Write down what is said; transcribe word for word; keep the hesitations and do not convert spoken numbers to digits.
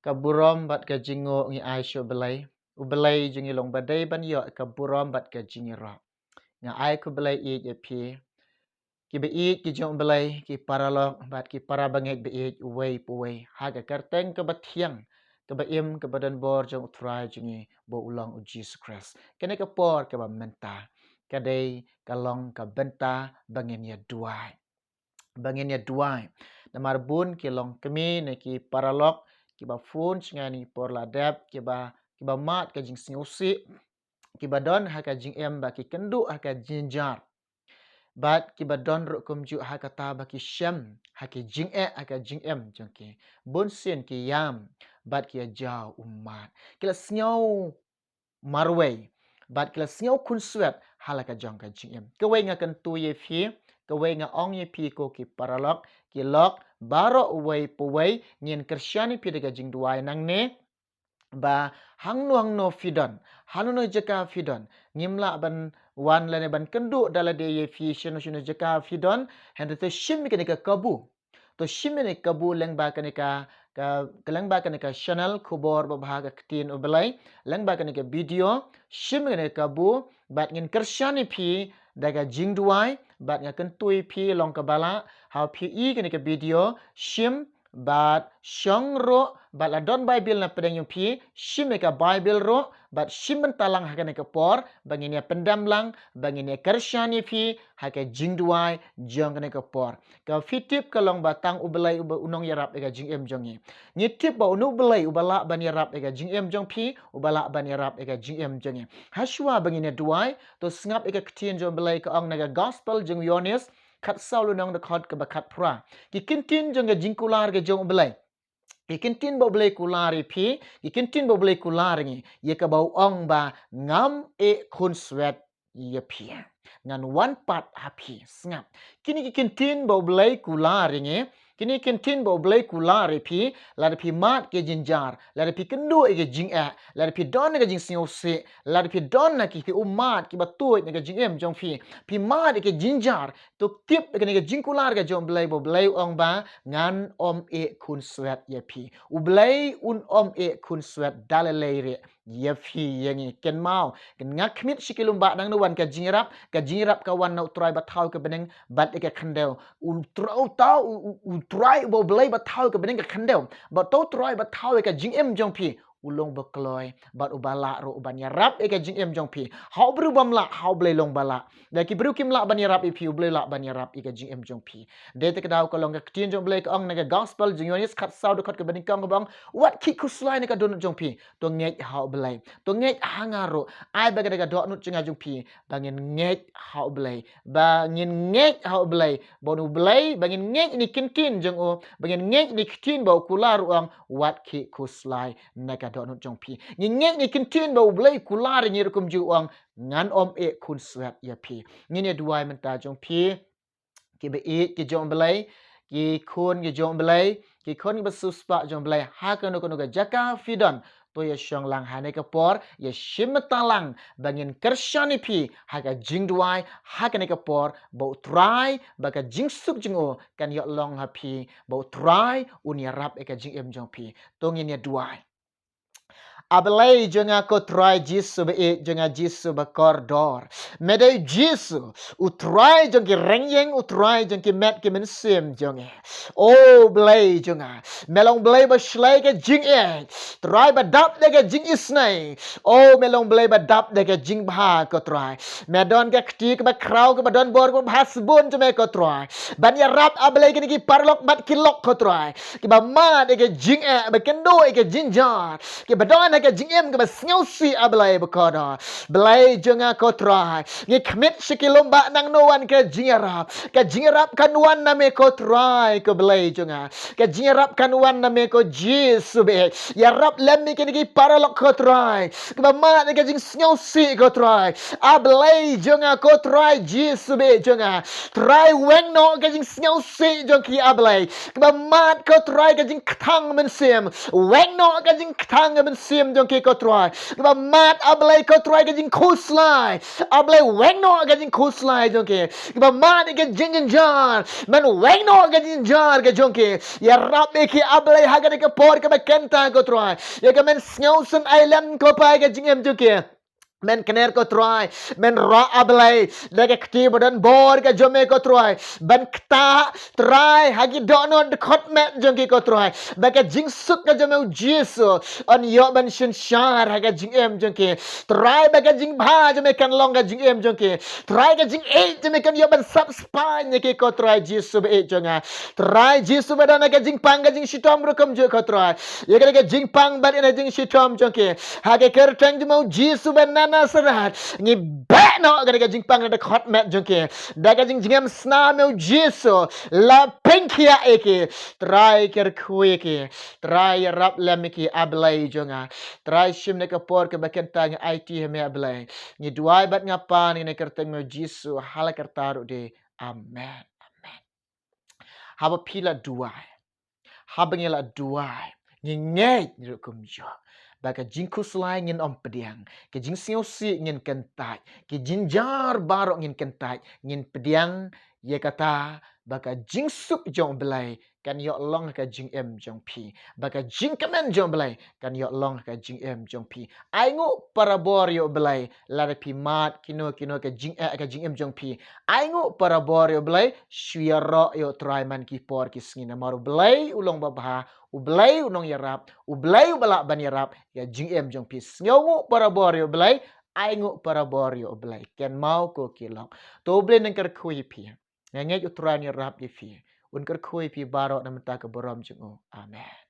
Ka burom bad ka jingnguh ngi ai sha U Blei. U Blei jong ngi long ba dei ban ïoh ka burom bad ka jingïarap. Nga ai khublei ïeit ïa phi, kiba ïeit ki jong U Blei, ki paralok bad ki para bangeit ba ïeit uwei pa uwei, ha ka kyrteng kaba thiang, kaba im, kaba donbor jong U Trai jong ngi ba u long U Jisu Khrist. Kane ka por kaba mynta ka dei ka long ka bynta ba ngin ïa duwai. Ba ngin ïa duwai. Namar bun ki longkmie ne ki paralok kiba phone sha nga ha kine ki por la dep, kiba, kiba mad ka jingsngewsih, kiba don ha ka jingim ba ki kynduh ha ka jynjar. Bad kiba don ruh kumjuh ha kata ba ki shem ha ki jingeh ha ka jingim jong ki. Bun sien ki ïam bad ki ïa jaw ummat. Ki la sngew marwei bad ki la sngew khunswet ha la ka jong ka jingim. Kawei nga kyntu ïa phi, kawei nga ong ïa phi ko ki paralok, ki lok, baroh uwei pa uwei, ngin kyrshan ïa phi da ka jingduwai nangne. Ba hangno hangno phi don, hangno hangno jaka phi don, ngim lah ban wan lane ban kynduh da lade ïa phi shano shano jaka phi don, hynrei to shim ïa kane ka kabu. To shim ïa kane ka kabu lyngba kane ka, ka, ka lyngba kane ka channel Khubor Babha ka Ktien U Blei, lyngba kane ka video, shim ïa kane ka kabu, bad ngin kyrshan ïa phi da ka jingduwai, bad nga kyntu ïa phi long kaba lah, ha phi i kane ka video, shim, bad shong ruh, bad la don Baibl na pdeng jong phi, shim ïa ka Baibl ruh, bad shim bynta lang ha kane ka por, ba ngin ïa pyndem lang, ba ngin ïa kyrshan ïa phi ha ka jingduwai jong kane ka por. Ka phi tip ka long ba tang U Blei uba u nongïarap ïa ka jingim jong ngi. Ngi tip ba uno U Blei uba lah ban ïarap ïa ka jingim jong phi, uba lah ban ïarap ïa ka jingim jong ngi. Hashwa ba ngin ïa duwai, to sngap ïa ka ktien jong U Blei ka ong na ka Gospel jong u Ïoannis, khatsaw lynnong dkhot kaba khatphra. Ki ktien jong ka jingkular ka jong U Blei. Ki ktien ba U Blei kular ïa phi, ki ktien ba U Blei kular ïa ngi, ïa kaba u ong ba ngam eh khunswet ïa phi. Ngan wan pat ha phi, sngap. Kine ki ktien ba U Blei kular ïa ngi, kine ki ktien ba U Blei kular ïa phi, lada phi mad ka jynjar, lada phi kynduh ïa ka jingeh, lada phi don ka jingsngewsih, lada phi don ki ummat kiba tuid na ka jingim jong phi, phi mad ïa ka jynjar, to tip ïa kane ka jingkular ka jong U Blei ba U Blei u ong ba ngan ym eh khunswet ïa phi. U Blei un ym eh khunswet da lei lei ruh ïa phi ïa ngi. Kynmaw, kynmaw, nga khmih sha ki lum ba nangno wan ka jingïarap, ka jingïarap ka wan na U Trai ba thaw ka bneng bad ïa ka khyndew. U Trai, u thaw, u, u, U Trai uba U Blei ba thaw ka bneng ka khyndew. Bad uto U Trai ba thaw ïa ka jingim jong phi, u long ba kloi bad uba lah ruh ban ïarap ïa ka jingim jong phi. Ha u briew bym lah, ha U Blei long ba lah. Da ki briew kim lah ban ïarap ïa phi, U Blei lah ban ïarap ïa ka jingim jong phi. Dei te ka daw ka long ka ktien jong U Blei ka ong na ka Gospel jong u Ïoannis khatsaw dkhot kaba nyngkong kaba ong, wat khih khuslai na ka dohnud jong phi. To ngeit ha U Blei. To ngeit ha nga ruh. Ai ba ka da ka dohnud jong nga jong phi ba ngin ngeit ha U Blei. Ba ngin ngeit ha U Blei. Ba U Blei, ba ngin ngeit ïa kine ki ktien jong u, ba ngin ngeit ïa kine ki ktien ba u kular u ong, wat khih khuslai na ka dohnud jong phi. Ngin ngeit ïa kine ki ktien ba U Blei kular ïa ngi ruh kumjuh u ong, ngan ym eh khunswet ïa phi. Ngin ïa duwai mynta jong phi. Kiba ïeit ki jong U Blei, ki khun ki jong U Blei, ki khun kiba siewspah jong U Blei, ha kano kano ka jaka phi don, to ïa shong lang ha kane ka por, ïa shim bynta lang, ba ngin kyrshan ïa phi ha ka jingduwai ha kane ka por, ba U Trai, ba ka jingsuk jong u kan ïoh long ha phi, ba U Trai un ïarap ïa ka jingim jong phi. To ngin ïa duwai. A Blei jong nga ko Trai Jisu ba ïeit, jong nga Jisu ba kordor. Me dei Jisu, U Trai jong ki rynïeng, U Trai jong ki met ki mynsiem jong ngi. O Blei jong nga, me long Blei ba shlei ka jingïeit, Trai ba dap da ka jingisynei. O me long Blei ba dap da ka jingbha ko Trai. Me don ka kti kaba khraw kaba don bor kaba bha shibun jong me ko Trai, ban ïarap A Blei kine ki paralok bad ki lok ko Trai, kiba mad ïa ka jingeh, ba kynduh ïa ka jynjar, kiba don ha ka jingim kaba sngewsih A Blei ba kordor. Blei jong nga ko Trai, ngi khmih sha ki lum ba nangno wan ka jingïarap. Ka jingïarap kan wan na me ko Trai ko Blei jong nga. Ka jingïarap kan wan na me ko Jisu ba ïeit. Ïarap lem ïa kine ki paralok ko Trai, kiba mad ïa ka jingsngewsih ko Trai. A Blei jong nga ko Trai Jisu ba ïeit jong nga. Trai weng noh ka jingsngewsih jong ki A Blei. Kiba mad ko Trai ka jingkthang mynsiem. Weng noh ka jingkthang mynsiem. jingim jong ki, ko Trai. Kiba mad, A Blei, ko Trai, ka jingkhuslai. A Blei, weng noh ka jingkhuslai jong ki. Kiba mad ïa ka jingjynjar, men weng noh ka jingjynjar ka jong ki. Ïarap ïa ki, A Blei, ha kane ka por kaba kynta, ko Trai. Ïa ka men sngewsynei lem, ko Pa, ïa ka jingim jong ki. Men kner, ko Trai, men rah, A Blei, da ka kti ba don bor ka jong me, ko Trai, ban ktah, Trai, ha ki dohnud dkhot met jong ki, ko Trai, ba ka jingsuk ka jong me, U Jisu, yn ïoh ban synshar ha ka jingim jong ki. Trai, ba ka jingbha jong me kan long ka jingim jong ki. Trai, ka jingïeit jong me kan ïoh ban sap spaiñ ïa ki, ko Trai Jisu ba ïeit jong nga. Trai Jisu ba don ha ka jingpang ka jingshitom ruh kumjuh, ko Trai. Ïa kane ka jingpang bad ïa ka jingshitom jong ki, ha ka kyrteng jong me, U Jisu ba na Nasareth, ngi beh noh kane ka jingpang na dkhot met jong ki. Da ka jingjngem snam, me, U Jisu, la pynkhiah ïa ki. Trai, kyrkhu ïa ki. Trai, ïarap lem ïa ki, A Blei jong nga. Trai, shim kane ka por kaba kynta ngi aiti ha me, A Blei. Ngi duwai bad nga pan ïa kane ha ka kyrteng me, U Jisu, ha la karta ruh de. Amen. Amen. Haba phi la duwai, haba ngi la duwai, ngi ngeit ruh kumjuh ba ka jingkhuslai ngin ym pdiang, ka jingsngewsih ngin kyntait, ka jingjynjar baroh ngin kyntait, ngin pdiang ïa kata ba ka jingsuk jong U Blei kan ïoh long ha ka jingim jong phi, ba ka jingkmen jong U Blei kan ïoh long ha ka jingim jong phi. Ainguh parabor ïa U Blei lada phi mad kino kino ka jingeh ha ka jingim jong phi. Ainguh parabor ïa U Blei, shu ïaroh ïa U Trai man ki por ki sngi, namar U Blei u long babha, U Blei u nongïarap, U Blei uba lah ban ïarap ïa ka jingim jong phi. Sngewnguh parabor ïa U Blei, ainguh parabor ïa U Blei. Kynmaw, ko ki lok. To U Blei un kyrkhu ïa phi. Nga ngeit U Trai un ïarap ïa phi. Un kyrkhu ïa phi baroh na ka bynta ka burom jong u. Amen.